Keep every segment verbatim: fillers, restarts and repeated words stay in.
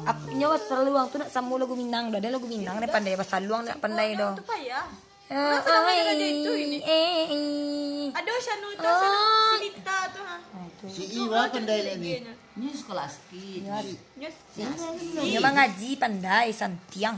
Ap-, nyo saluang tu nak samo lagu Minang doh. Ado lagu Minang ni pandai, basaluang nak pandai doh. Tu payah. Eh, Orang saluang oi, ada itu ini. Eh, eh. Ada Syanu tu, Syanu Oh. Sinita tu, ha. Ah, itu. Si Itu Iwa orang pandai cari lagi. G-nya. Nyo sekolah sikit. Nyo Nyo, Nyo mangaji pandai, santiang.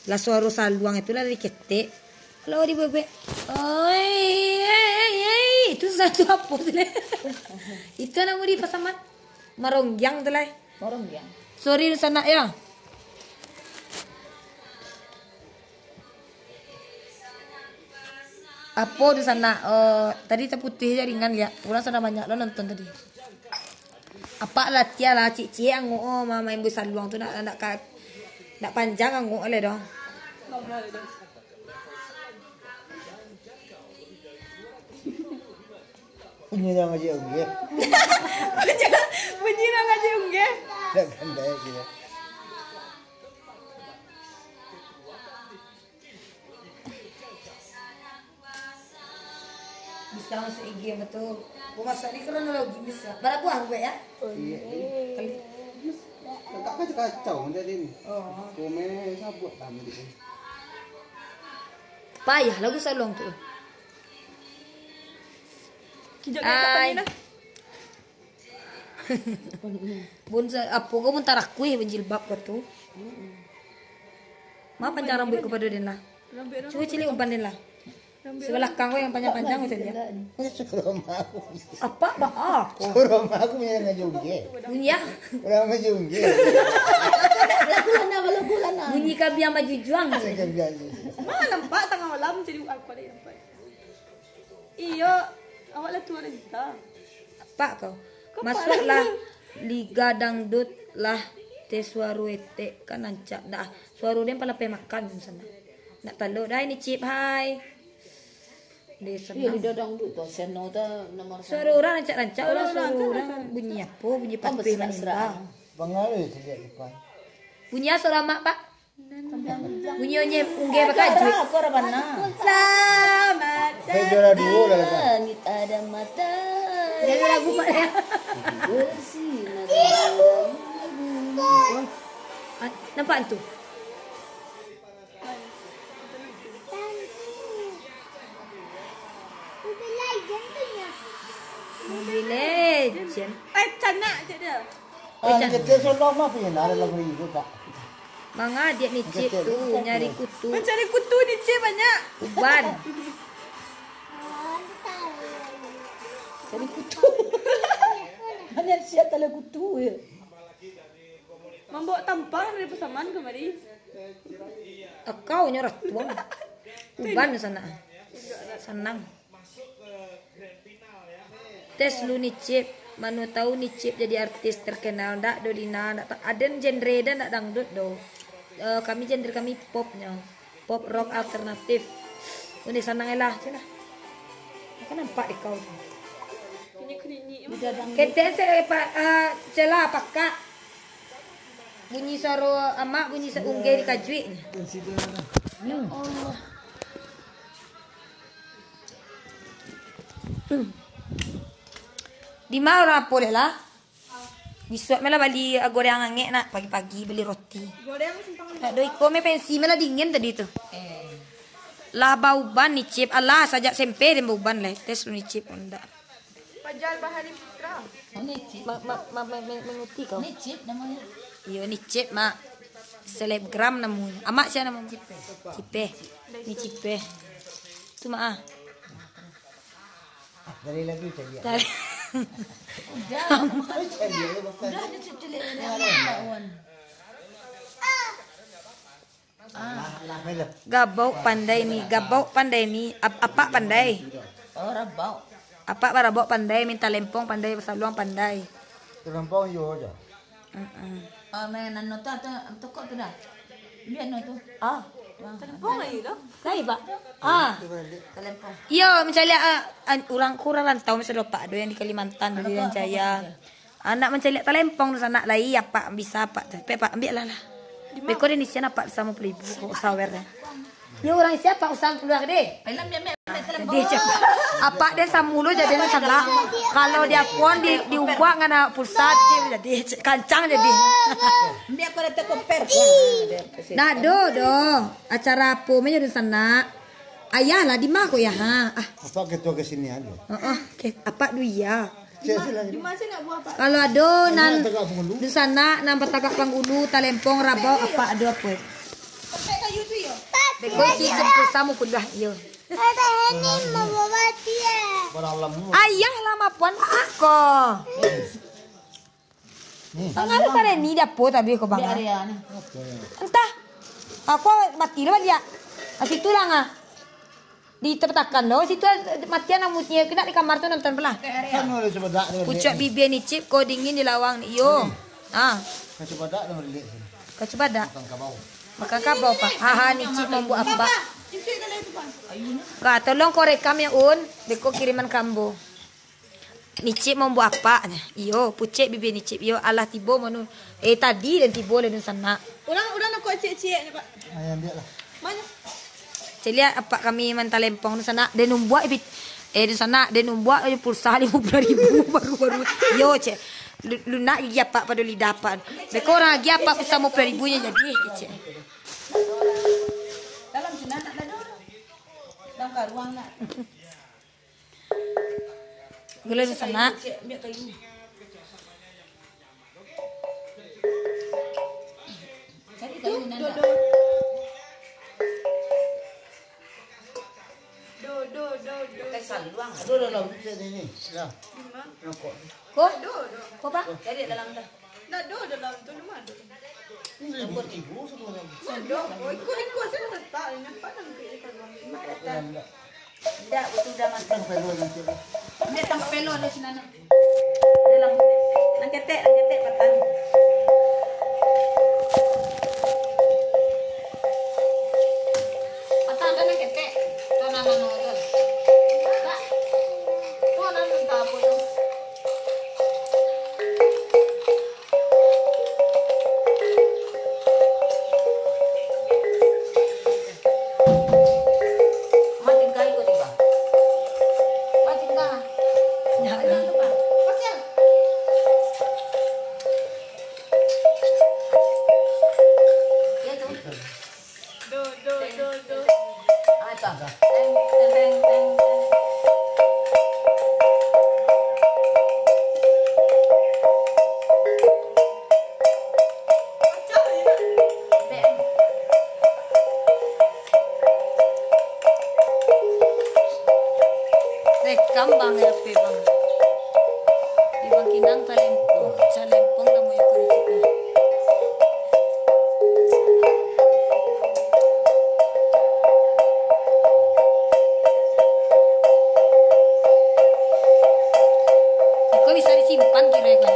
Lah suaro saluang itu lah dari ketek. Kalau di bebek. Oi, ei, ei, ei. Itu satu apa tu lah? Itu namo di Pasaman. Maronggiang tu lah. Maronggiang. Sorry, sanak ya. Apo tu sanak, eh, tadi taputuih jaringan liak. Urang sudah banyak lo nonton tadi. Apak latiah lah, ciek-ciek angok, oh, ma-, main bola saluang tu nak, nak ka-, nak panjang angok le doh. Bunyi dah ngaji ungge. Bunyi, bunyi dah ngaji ungge. Dah pandai kira. Bisa masuk I G betul. Kau masuk di kronologi bisa. Barabuah gue ya. Iya. Kali. Kakak kacau-kacau macam ni. Oh. Komen sabuak lah macam ni. Payah lagu salong tu. Kijak kakak Ai. Tanya dah. Bun sa-, apo ko mun tarakuih bun jilbab ko tu. Ma panjang rambuik ko pado den lah. Cubo ciliak umpan den lah. Sabalakang ko yang panjang-panjang ko sajo. Suruh aku. Apak ba a ko. Suruh aku punya ngaji ungge. Bunyi ah. Urang ngaji ungge. Lagu lana, lagu lana. Bunyi kabiang bajujuang. Kabiang bajujuang. Ma nampak tangah malam jadi aku ada nampak. Iyo, awak lah tua renta. Apak kau. Kau Masuaklah parah. Liga dangdut lah, teh suaro etek kan rancak dah. Suaro den palapeh makan sanak. Nak talok dah ini cip hai. Deh Iyo, senang. Liga dangdut tu, Seno tu nomor Suaro satu. Urang rancak-rancak, Suaro urang urang suaro rancak urang rancak. Bunyi apo? Bunyi Oh, patuih beserak-serak. Manimba. Bangaruh ciliak depan. Bunyi aso ramak, Pak. Bunyi onye ungge bakajuik. Aku ora bana. Selamat Saya juara duo lah kan. Langit ada mata. Dia lagu mak dia. Bersinar. Ah, nampak tu? Mobile Legend. Eh, canak cak dia. Ah, Ican. Kecil solo mah pina ada lagu itu, Kak. Manga diak ni cip Kecil tu, tu, nyari Kak. Kutu. Mencari kutu ni cip banyak. Uban. Cari kutu. Hanya siap tali kutu ya. Mambawa tampang dari Pasaman kamari. Akau nyo ratuang. Uban sana. Sanang. Tes lu Nicip, mano tau Nicip jadi artis terkenal, ndak do Dina, ndak ta-, aden genre den ndak dangdut do. Eh, kami genre kami pop nyo, pop rock alternatif. Unik sanang lah, cina. Apo nampak di kau tu? Ketek se, Pak, eh, cela pakak. Bunyi suaro amak, bunyi sa-, ungge dikajuik. Ya Allah. Di ma urang apo dek lah? Bisuak me lah bali, ah, goreang angek nak, pagi-pagi bali roti. Goreang simpang lima. Nak do iko me pensi me lah dingin tadi tu. Eh. Lah bauban Nicip, alah sajak S M P den bauban lah. Tes lu Nicip, ndak. Fajar Bahari Putra. Oh, Nicip. Ma-, ma-, ma-, ma-, ma-, manguti kau. Nicip namanya. Iyo, Nicip, Mak. Selebgram namonyo. Amak sia namonyo? Cipe. Cipe. Ni Cipe. Tu, Mak, ah. Dari lagu cari. Dari Udah. Cari, ya, bukan. Udah, dia cuci lele. Ya, ada. Wan. Ah. Gabauk pandai ni, gabauk pandai ni, ap-, apak pandai. Oh, rabauk. Apak barabauk pandai, minta lempong pandai, basaluang pandai. Lempong iyo aja. Heeh. Oh, main anu tu, tu, tokok tu dah. Biar anu tu. Ah. Lempong aja tu. Lai, Pak. Ah. Lempong. Iyo, mancaliak, ah, an-, urang kurang rantau, misalnyo Pak, ado yang di Kalimantan, di Irian Jaya. Anak mancaliak talempong tu sanak lai, apak bisa apak tu. Pe, Pak, ambiak lah, lah. Beko den isian apak tu samo palibu, kok sawer, eh. Yo, urang isi apak usang kaluar deh. Jadi, cek. Apak den samulo jadi sanak. Kalau dia pun di, diumbak ngana pulsa, dia jadi, cek, kancang jadi. Biar kau datang ke per. Nah, do, do. Acara apo mah jadi sanak? Ayah lah, di ma ko ya, ha? Ah. Apak ketua ke sini aja. Heeh, ke, apak du iya. Cek sila. Kalau ado nan dunsanak, nan batagak panghulu, talempong, rabau, apak ado apo? Beko isi sepuluh samo kuliah, iyo. Ayah lah mapuan ako. Pengaruh kare ni dapo tapi ko bang. Entah. Aku mati lo baliak. Di situ lah ngah. Di tepetakan lo, situ matian rambutnya kena di kamar tu nonton pernah. Kan ada sebedak dia. Pucuk bibia Nicip ko dingin di lawang ni. Iyo. Ah. Kacu badak dah melihat sini. Kacu badak. Makan kabau. Makan kabau, Pak. Haha, Nicip mambuat apa? Kak, tolong ko rekam ya, Un. Beko kiriman kambo. Nicip mambuat apa? Iyo, pucek bibia Nicip. Iyo, alah tibo manu. Eh, tadi den tibo lah dunsanak. Urang, urang nak kuat ciek-ciek ni, Pak. Ayah, ambil lah. Mana? Cek lihat apak kami mantalempong dunsanak. Den umbuak, eh, dunsanak, den umbuak pulsa limo puluah ribu baru-baru. Yo, cek. Lu, lunak gigi apak pado lidah apak. Beko urang gigi apak pulsa limo puluah ribu nyo jadi, cek. Dalam sinan nak dado. Dalam karuang nak. Gula di sana. Cari kayu nan dah. Ado, ado, ado, ado. Ado, ado, ado. Ko? Ko, Pak? Cari dalam dah. Ndak ado dalam tu, di ma ado? Ini lebih tigo sebenarnya. Ndak ado. Oh, iko, iko sajo letak, nampak nang ke iko. Dalam dah. Indak, itu udah mati. Tang pelo nanti. Indak, tang pelo ada sinan. Dalam. Nang ketek, nang ketek patah. Patah ada nang ketek. Tuh, nang, nang, nang, tuh. Pak. Tuh, nang, nang, tak apa tuh. Rekam, Bang, H P, Bang. Di Bang Kinang talempong, calempong namonyo ko di siko. Iko bisa disimpan kiro iko.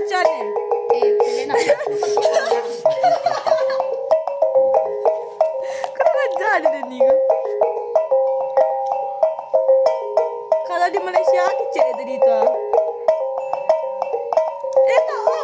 Macam mana? Eh, Selena. Kurang ajar dia ni ke? Kalau di Malaysia, kecek tadi tu, ah. Eh, tak apa.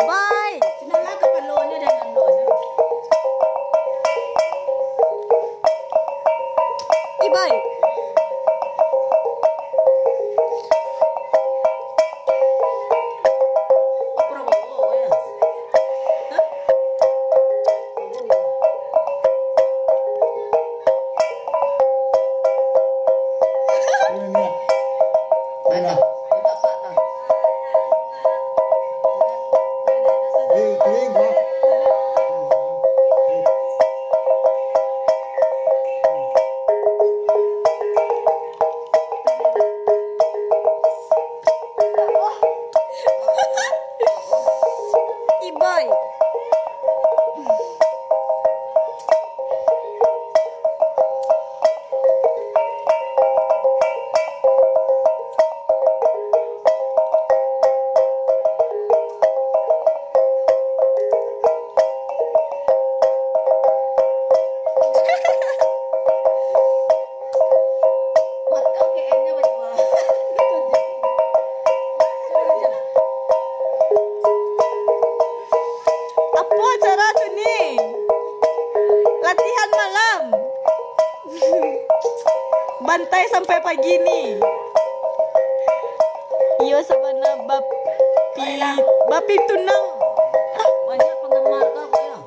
Bai. Ih, Bai. Ibai. Apo acara tu ni? Latihan malam. Bantai sampai pagi ni. Iyo sabana bapi, bapitunang. Ah, banyak penggemar kau, kau, ya.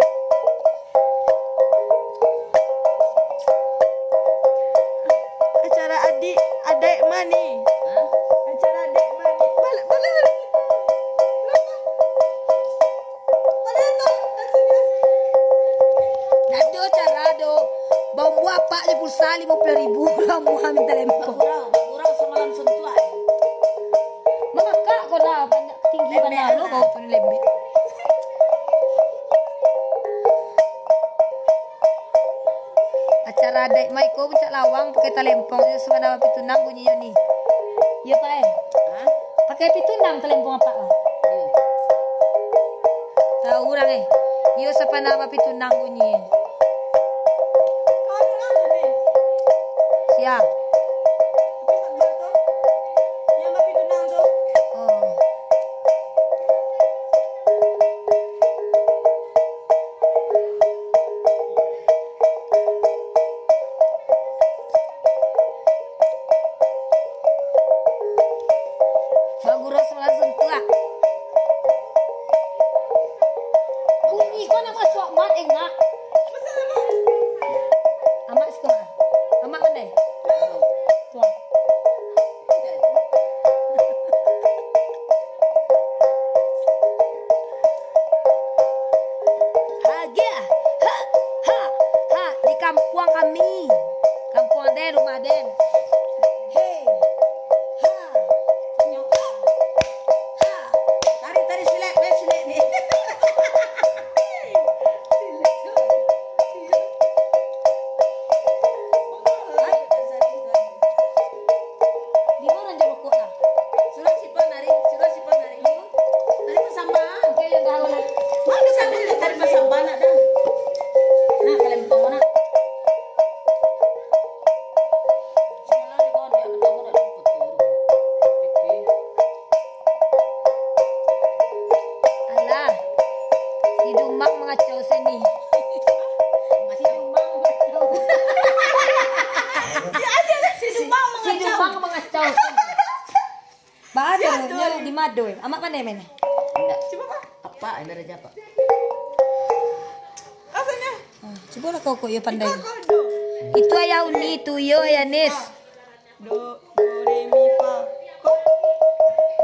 Acara adik, adaik mah ni. Hah? Acara adaik mah ni. Balik, balik, balik. Balik tu, dah sini. Dah ado acara do. Bau buah apak je pulsa limo puluah ribu. Lah mua minta lempong. Bagurau, bagurau samalam suntuak. Mangakak kau lah, banyak tinggi. Lembek bana lo lah. Kau tu lembek. Acara adaik mah iko Puncak Lawang pakai talempong, iyo sabana bapitunang bunyinyo ni. Iyo, Pak, eh? Hah? Pakai pitunang talempong apak, Pak? Iyo. Tahu urang, eh? Iyo sabana bapitunang bunyinyo. Sia. Oh. Bagurau samalam suntuak. Bunyi ko nak masuak mat, eh, ngak. Amak siko, ah. Amak pandai. Kacau seni. Si Dumang mangacau. Si Dumang mangacau. Si Dumang mangacau seni. Bahasa di mado, eh. Amak pandai main, eh? Indak. Cubo, Pak. Apa? Yang baraja, Pak? Rasanya. Ah, cubolah kau kok, iyo pandai. Itu ayah Uni tu, iyo ayah Nis. Do, do, re, mi, fa. Ko.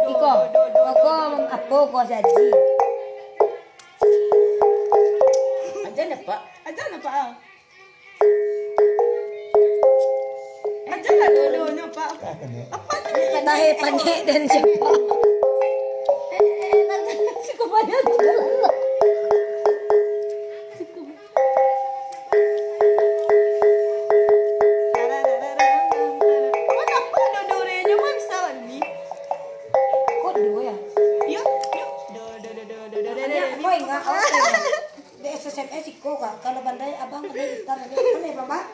Do, Iko, do, do, do, koko do, do. Apo ko saji? Aja nyo, Pak. Aja nyo, Pak, ah. Aja lah dulu nyo, Pak. Apa tu? Tahe panek dan cepat. Eh, eh, nanti cukup banyak. Cukup. Kok do ya? Yo, yo. Do, do, do, do, do, do, do, do, do, do. Kau ingat, kau ingat. Di S S M S iko, Kak. Kalau bandai abang ada gitar, ada. Mana ya, Bang?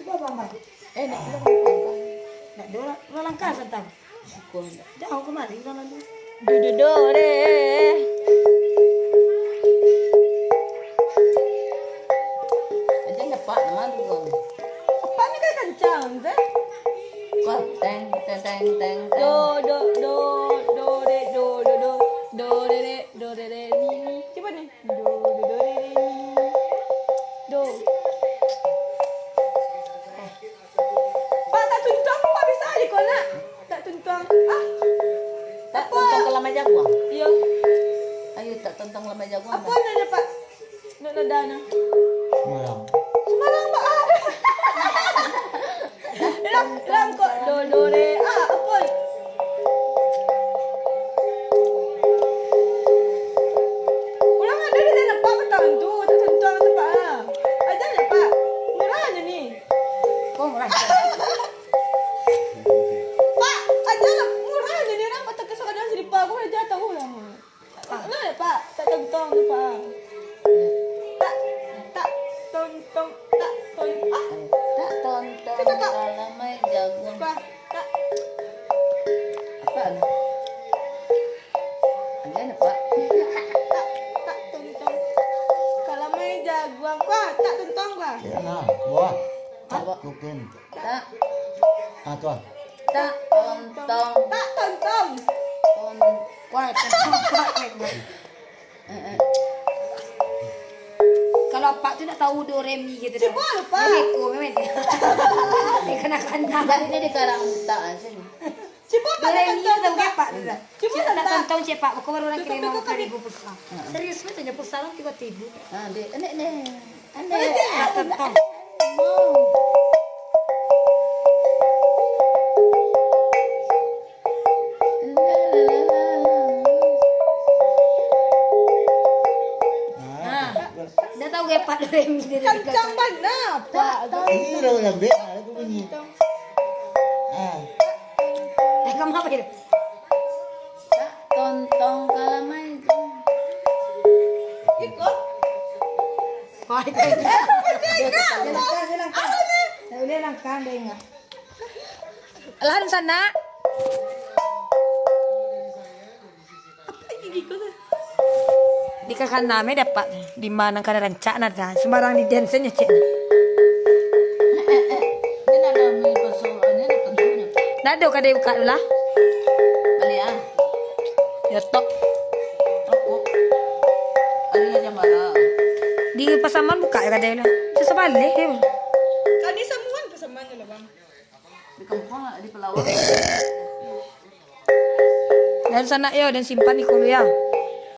Cuba, Bang, Bang. Eh, nak, nak, nak, nak. Nak do, lah, lah langkah santang. Jauh kemari, udah lalu. Do, do, do, re. Aja nyepak, nama tu, Bang? Apa ni kan kencang, Zek? Kau teng, teng, teng, teng, teng. Do, do, do, do, re, do, do, do. Do, re, re, do, re, re, mi, mi. Cuba ni. Do, do, do, re, re, mi, mi. Do. Pak, tak tuntuang, Pak, bisa aja kau nak. Tak tuntuang. Ah. Tak tuntuang ke lamai jaguang. Iya. Ayo, tak tuntuang lamai jaguang. Apa nanya, Pak? Nak nada nah. Semalam. Semalam, Pak. Ah. Lang, lang kok do, do, re. Ah, apa? Ulang ada di sana, Pak, petang tu. Tak tuntuang tu, Pak. Ah. Aja aja, Pak. Murah aja ni. Kok murah? Pak, aja lah, murah aja ni, orang patah kesalahan selipa, aku aja tahu lah, Mak. Nah, Pak, tak tontong tu, Pak. Tak, tak tontong, tak ton-, ah. Tak tontong, Pak. Kalamai jaguang. Pak, tak. Apa? Aja lah, Pak. Tak, tak tontong. Kalamai jaguang, Pak. Tak tontong, Pak. Ya, nah, buah. Tak. Kukin. Tak. Ah, tu ah. Tak tontong. Tak tontong. Ton-, kuat, kuat, kuat, kuat. Eh, eh. Kalau Apak tu nak tahu do, re, mi gitu dah. Cuba lah, Pak. Memang ko, memang ko. Dia kena-kena. Jadi dia dikarang tak, sini. Cuba, Pak, do, re, mi tu tahu ke, Pak, tu dah. Cuba, Pak. Cuba, tak tontong, cek, Pak. Aku baru nak kirim lima puluh ribu pulsa. Serius, betul je, pulsa orang tiga ribu. Ah, dia, ni, ni. Nah, dah tahu gaya Pak do, re, mi, do, re, mi. Kancang bana, Pak. Ini lah yang be-, ah, aku bunyi. Ah. Eh, kamu apa itu? Tak tontong kalamai tu. Iko. Wah, itu. Dia langkah, dia langkah. Dia langkah, dia ingat. Lah, di sana. Apa ini, Iko tu? Di kakak name dapat. Di mana kada rancak nada. Sembarang di dance-nyo, cek. Nado kada buka dulu lah. Balik ah. Ya tok. Rokok. Ada aja marah. Di Pasaman buka ya kada lah. Itu sebalik dia. Kami samuan Pasaman tu lah, Bang. Di kampung, di Pelawak. Dan sanak yo, dan simpan di kulu ya.